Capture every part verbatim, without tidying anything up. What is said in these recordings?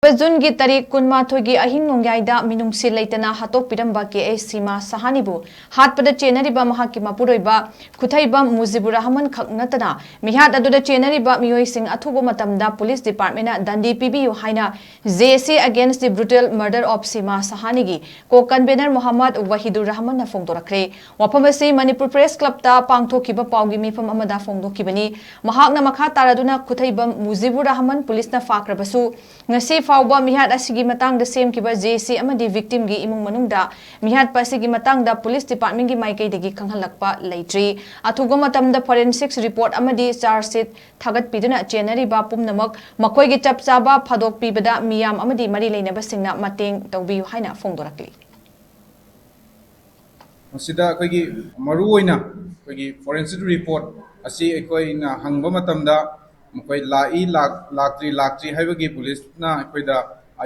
ꯖꯨꯟꯒꯤ ꯇꯥꯔꯤꯛ ꯀꯨꯟꯃꯥꯊꯣꯏꯒꯤ ꯑꯍꯤꯡ ꯅꯣꯡꯌꯥꯏꯗ ꯃꯤꯅꯨꯡꯁꯤ ꯂꯩꯇꯅ ꯍꯥꯠꯇꯣꯛꯄꯤꯔꯝꯕ ꯀꯦ ꯑꯩꯆ ꯁꯤꯃꯥ ꯁꯍꯥꯅꯤꯕꯨ ꯍꯥꯠꯄꯗ ꯆꯦꯟꯅꯔꯤꯕ ꯃꯍꯥꯛꯀꯤ ꯃꯄꯨꯔꯣꯏꯕ ꯈꯨꯊꯩꯕꯝ ꯃꯨꯖꯤꯕꯨꯔ ꯔꯍꯃꯟ ꯈꯛ ꯅꯠꯇꯅ ꯃꯤꯍꯥꯠ ꯑꯗꯨꯗ ꯆꯦꯟꯅꯔꯤꯕ ꯃꯤꯑꯣꯏꯁꯤꯡ ꯑꯊꯨꯕ ꯃꯇꯝꯗ police department ꯗꯟꯗꯤ ꯄꯤꯕꯤꯌꯨ ꯍꯥꯏꯅ J A C Against the Brutal Murder of Sima Sahani ꯒꯤ co-convener ꯃꯣꯍꯝꯃꯗ ꯋꯥꯍꯤꯗꯨꯔ ꯔꯍꯃꯟꯅ ꯐꯣꯡꯗꯣꯔꯛꯈ꯭ꯔꯦ꯫ ꯋꯥꯐꯝ ꯑꯁꯤ ꯃꯅꯤꯄꯨꯔ Press Club ꯇ ꯄꯥꯡꯊꯣꯛꯈꯤꯕ ꯄꯥꯎꯒꯤ ꯃꯤꯐꯝ ꯑꯃꯗ ꯐꯣꯡꯗꯣꯛꯈꯤꯕꯅꯤ꯫ ꯃꯍꯥꯛꯅ ꯃꯈꯥ ꯇꯥꯔꯗꯨꯅ ꯈꯨꯊꯩꯕꯝ ꯃꯨꯖꯤꯕꯨꯔ ꯔꯍꯃꯟ police ꯅ ꯐꯥꯈ꯭ꯔꯕꯁꯨ ꯉꯁꯤ ꯐꯥꯎꯕ ꯃꯤꯍꯥꯠ ꯑꯁꯤꯒꯤ ꯃꯇꯥꯡꯗ ꯁꯦꯝꯈꯤꯕ J A C ꯑꯃꯗꯤ victim ꯒꯤ ꯏꯃꯨꯡ ꯃꯅꯨꯡꯗ ꯃꯤꯍꯥꯠꯄ ꯑꯁꯤꯒꯤ ꯃꯇꯥꯡꯗ police department ꯒꯤ ꯃꯥꯏꯀꯩꯗꯒꯤ ꯈꯪꯍꯜꯂꯛꯄ ꯂꯩꯇ꯭ꯔꯤ꯫ ꯑꯊꯨꯕ ꯃꯇꯝꯗ forensics report ꯑꯃꯗꯤ charge sheet ꯊꯥꯒꯠꯄꯤꯗꯨꯅ ꯆꯦꯟꯅꯔꯤꯕ ꯄꯨꯝꯅꯃꯛ ꯃꯈꯣꯏꯒꯤ ꯆꯞ ꯆꯥꯕ ꯐꯥꯗꯣꯛꯄꯤꯕꯗ ꯃꯤꯌꯥꯝ ꯑꯃꯗꯤ ꯃꯔꯤ ꯂꯩꯅꯕꯁꯤꯡꯅ ꯃꯇꯦꯡ ꯇꯧꯕꯤꯌꯨ ꯍꯥꯏꯅ ꯐꯣꯡꯗꯣꯔꯛꯂꯤ꯫ ꯃꯁꯤꯗ ꯑꯩꯈꯣꯏꯒꯤ ꯃꯔꯨꯑꯣꯏꯅ ꯑꯩꯈꯣꯏꯒꯤ forensic report ꯑꯁꯤ ꯑꯩꯈꯣꯏꯅ ꯍꯪꯕ ꯃꯇꯝꯗ ꯃꯈꯣꯏ ꯂꯥꯛꯏ, ꯂꯥꯛ-, ꯂꯥꯛꯇ꯭ꯔꯤ, ꯂꯥꯛꯇ꯭ꯔꯤ ꯍꯥꯏꯕꯒꯤ police ꯅ ꯑꯩꯈꯣꯏꯗ,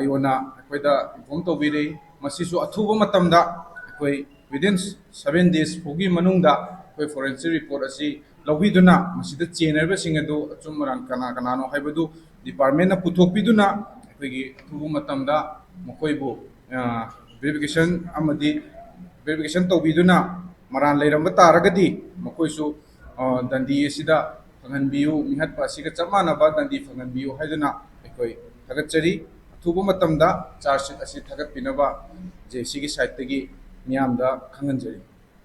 IO ꯅ ꯑꯩꯈꯣꯏꯗ inform ꯇꯧꯕꯤꯔꯛꯏ꯫ ꯃꯁꯤꯁꯨ ꯑꯊꯨꯕ ꯃꯇꯝꯗ ꯑꯩꯈꯣꯏ within seven days ꯐꯥꯎꯒꯤ ꯃꯅꯨꯡꯗ ꯑꯩꯈꯣꯏ forensic report ꯑꯁꯤ ꯂꯧꯕꯤꯗꯨꯅ ꯃꯁꯤꯗ ꯆꯦꯟꯅꯔꯤꯕꯁꯤꯡ ꯑꯗꯨ ꯑꯆꯨꯝ ꯑꯔꯥꯟ ꯀꯅꯥ ꯀꯅꯥꯅꯣ ꯍꯥꯏꯕꯗꯨ department ꯅ ꯄꯨꯊꯣꯛꯄꯤꯗꯨꯅ ꯑꯩꯈꯣꯏꯒꯤ ꯑꯊꯨꯕ ꯃꯇꯝꯗ ꯃꯈꯣꯏꯕꯨ, ꯑ, verification ꯑꯃꯗꯤ verification ꯇꯧꯕꯤꯗꯨꯅ ꯃꯔꯥꯜ ꯂꯩꯔꯝꯕ ꯇꯥꯔꯒꯗꯤ ꯃꯈꯣꯏꯁꯨ, ꯑ, ꯗꯟꯗꯤ ꯑꯁꯤꯗ ꯐꯪꯍꯟꯕꯤꯌꯨ, ꯃꯤꯍꯠꯄ ꯑꯁꯤꯒ ꯆꯞ ꯃꯥꯟꯅꯕ ꯗꯟꯗꯤ ꯐꯪꯍꯟꯕꯤꯌꯨ ꯍꯥꯏꯗꯨꯅ ꯑꯩꯈꯣꯏ ꯊꯥꯒꯠꯆꯔꯤ꯫ ꯑꯊꯨꯕ ꯃꯇꯝꯗ charge sheet ꯑꯁꯤ ꯊꯥꯒꯠꯄꯤꯅꯕ J A C ꯒꯤ side ꯇꯒꯤ ꯃꯤꯌꯥꯝꯗ ꯈꯪꯍꯟꯖꯔꯤ꯫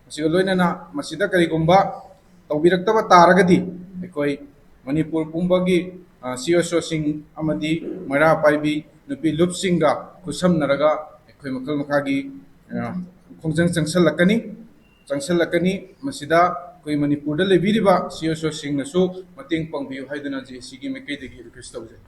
ꯃꯁꯤꯒ ꯂꯣꯏꯅꯅ ꯃꯁꯤꯗ ꯀꯔꯤꯒꯨꯝꯕ ꯇꯧꯕꯤꯔꯛꯇꯕ ꯇꯥꯔꯒꯗꯤ ꯑꯩꯈꯣꯏ ꯃꯅꯤꯄꯨꯔ ꯄꯨꯝꯕꯒꯤ, ꯑ, C S O ꯁꯤꯡ ꯑꯃꯗꯤ ꯃꯩꯔꯥ ꯄꯥꯏꯕꯤ ꯅꯨꯄꯤ ꯂꯨꯞꯁꯤꯡꯒ ꯈꯨꯠꯁꯝꯅꯔꯒ ꯑꯩꯈꯣꯏ ꯃꯈꯜ ꯃꯈꯥꯒꯤ, ꯑ, ꯈꯣꯡꯖꯪ ꯆꯪꯁꯜꯂꯛꯀꯅꯤ, ꯆꯪꯁꯜꯂꯛꯀꯅꯤ꯫ ꯃꯁꯤꯗ ꯑꯩꯈꯣꯏ ꯃꯅꯤꯄꯨꯔꯗ ꯂꯩꯕꯤꯔꯤꯕ C S O ꯁꯤꯡꯅꯁꯨ ꯃꯇꯦꯡ ꯄꯥꯡꯕꯤꯌꯨ ꯍꯥꯏꯗꯨꯅ J A C ꯒꯤ ꯃꯥꯏꯀꯩꯗꯒꯤ request ꯇꯧꯖꯩ꯫